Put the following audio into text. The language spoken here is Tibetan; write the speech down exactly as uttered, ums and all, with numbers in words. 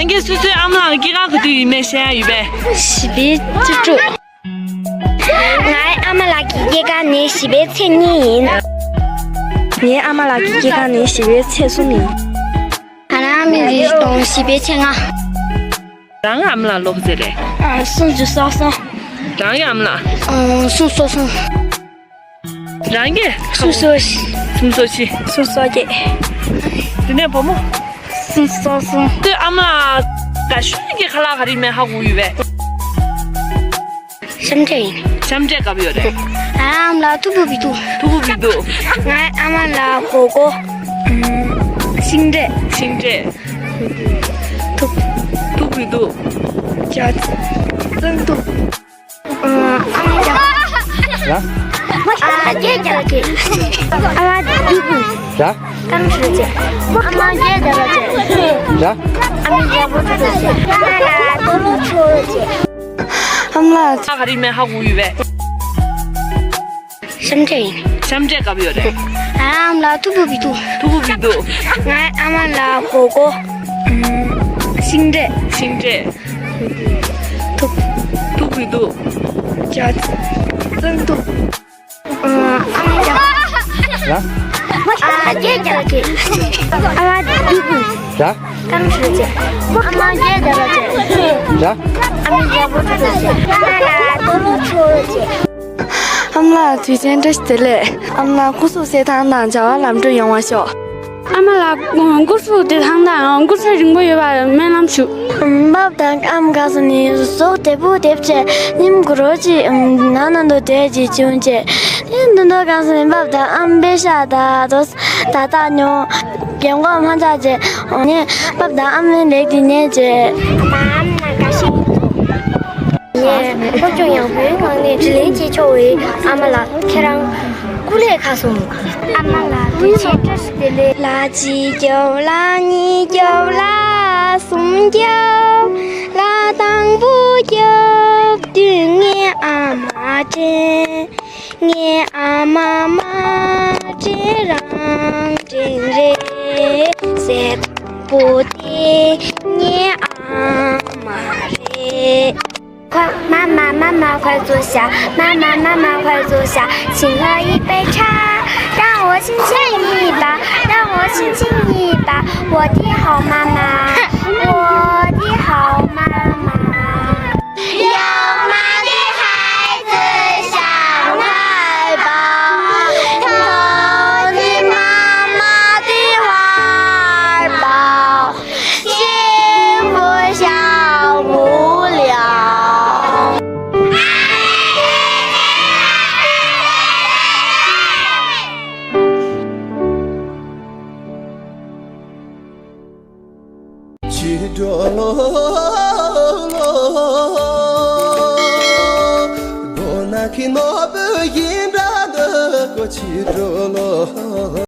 ཁྱེད་སོ་སོའི་ཨ་མ་ལགས་སྐྱེས་སྐར་ག་དུས་ཡིན་མེད་བཤད་ཡ་ཡོད་པས། བཞི་པའི་བཅུ་དྲུག་ངའི་ཨ་མ་ལགས་ཀྱི་སྐྱེས་སྐར་ནི་བཞི་པའི་ཚེས་གཉིས་ཡིན། ངའི་ཨ་མ་ལགས་ཀྱི་སྐྱེས་སྐར་ནི་བཞི་པའི་ཚེས་གསུམ་ཡིན། ང་རང་ཨ་མའི་རིགས་གཏོང་བཞི་པའི་ཚེས་ལྔ། རང་གི་ཨ་མ་ལགས་ལོ་ག་ཚོད་རེད། ཨ། སུམ་ཅུ་སོ་གསུམ། རང་གི་ཨ་མ་ལགས། ཨ། སུམ་ཅུ་སོ་གསུམ། རང་གི་སུམ་ཅུ་སོ་བཞི། སུམ་ཅུ་སོ་བཞི། སུམ་ཅུ་སོ་བརྒྱད། དེ་ནས་བུ་མོ། སུམ་ཅུ་སོ་གསུམ། དེ་ཨ་མ་ལགས་དགའ་ཤོས་ཀྱི་ཁ་ལག་ག་རེ་མེད་ཧ་གོ་ཡོད་པས། ཤམ་འབྲས་ཡིན། ཤམ་འབྲས་ག་པར་ཡོད་རེད། ང་ཨ་མ་ལགས་ཐུ་བྷོད་བི་ཏུ། ཐུ་བྷོད་བི་ཏུ། ང་ཨ་མ་ལགས་གོ་གོ། ཤིང་འབྲས། ཤིང་འབྲས། ཐུ། ཐུ་བྷོད་བི་ཏུ། ཅ། ཙང་ཐུ། ཨ། ཨ་མ་རྒྱ། ར། ཨ་མ་རྒྱ་རྒྱ་ར་ཅེ། ཨ་མ་རྒྱ་རྒྱ་ར་ཅེ། ཨ་མ་རྒྱ་རྒྱ་ར་ཅེ། ར། ཨ་མ་རྒྱ་བོ་ཆུ་ཆེ། ཨ་མ་ལགས་ཏོ་ལུ་ཆུ་ཆེ། ཨ་མ་ལགས། ཨ་ག་རེ་མེད་ཧ་གོ་ཡོད་པས། ཤམ་འབྲས་ཡིན། ཤམ་འབྲས་ག་པར་ཡོད་རེད། ང་ཨ་མ་ལགས་ཐུ་བྷོད་བི་ཏུ། ཐུ་བྷོད་བི་ཏུ། ང་ཨ་མ་ལགས་གོ་གོ། ཤིང་འབྲས། ཤིང་འབྲས། ཐུ། ཐུ་བྷོད་བི་ཏུ། ཅ། ཙང་ཐུ། ཨ་མ་རྒྱ། ར། ཨ་མ་རྒྱ་རྒྱ་ར་ཅེ། ཨ་མ་རྒྱ་རྒྱ་ར་ཅེ། ར། ཨ་མ་རྒྱ་རྒྱ་ར་ཅེ། ར། ཨ་མ་རྒྱ་བོ་ཆུ་ཆེ། ཨ་མ་ལགས་ཏོ་ལུ་ཆུ་ཆེ། ཨ་མ་ལགས་དུས་ཆེན་བཀྲ་ཤིས་བདེ་ལེགས། ཨ་མ་ལགས་སྐུ་གཟུགས་གསལ་ཐང་དང་བྱ་བ་ལམ་འགྲོ་ཡོང་བ་ཤོག་ཨ་མ་ལགས་སྐུ་གཟུགས་བདེ་ཐང་དང་སྐུ་ཚེ་རིང་པོ་ཡོད་པར་སྨོན་ལམ་ཞུ། པཱ་ལགས་དང་ཨ་མ་ག་ས་ནི་གཟུགས་བདེ་པོ་བདེ་བྱས་ཉིན་གུ་རོ་ཅིག་ནང་ན་འདུག་བསྡད་ཅིག་བྱུང་བྱས། ཨེ་འདི་འདྲ་གང་ཟེར་ནས་པཱ་ལགས་དང་ཨ་མ་པེ་ཤ་ད་དོ་ད་ལྟ་ཉོ་རྒན་གོག་མ་ཆགས་རྗེས་ངས་པཱ་ལགས་དང་ཨ་མའི་ལེགས་དེ་ཉེས་བྱས། ཨ་མ་ཨ་མ་ལགས་དགའ་ཞིག་ངས་སློབ་སྦྱོང་ཡག་པོའི་ངང་ནས་དྲིན་ལན་འཇལ་ཆོག་པའི་ཨ་མ་ལགས་ཁྱེད་རང་སྐུ་ལས་ཁག་སོང་། ཨ་མ་ལགས་དུས་ཆེན་བཀྲ་ཤིས་བདེ་ལེགས། ལག་གཅིག་རྒྱོབ་ལག་གཉིས་རྒྱོབ་ལག་གསུམ་རྒྱོབ། ལག་དང་པོ་རྒྱོབ་དུས་ངའི་ཨ་མ་དྲན། ངའི་ཨ་མ་མ་དྲན་རང་དྲན་རེད། ཟས་དང་པོ་དེ་ངའི་ཨ་མ་རེད། ཁོ། 妈妈，妈妈快坐下，妈妈，妈妈快坐下，请喝一杯茶，让我轻轻一把，让我轻轻一把，我的好妈妈，我的好妈妈。有妈的孩子像海豹，投进妈妈的怀抱。 幸福小木寮。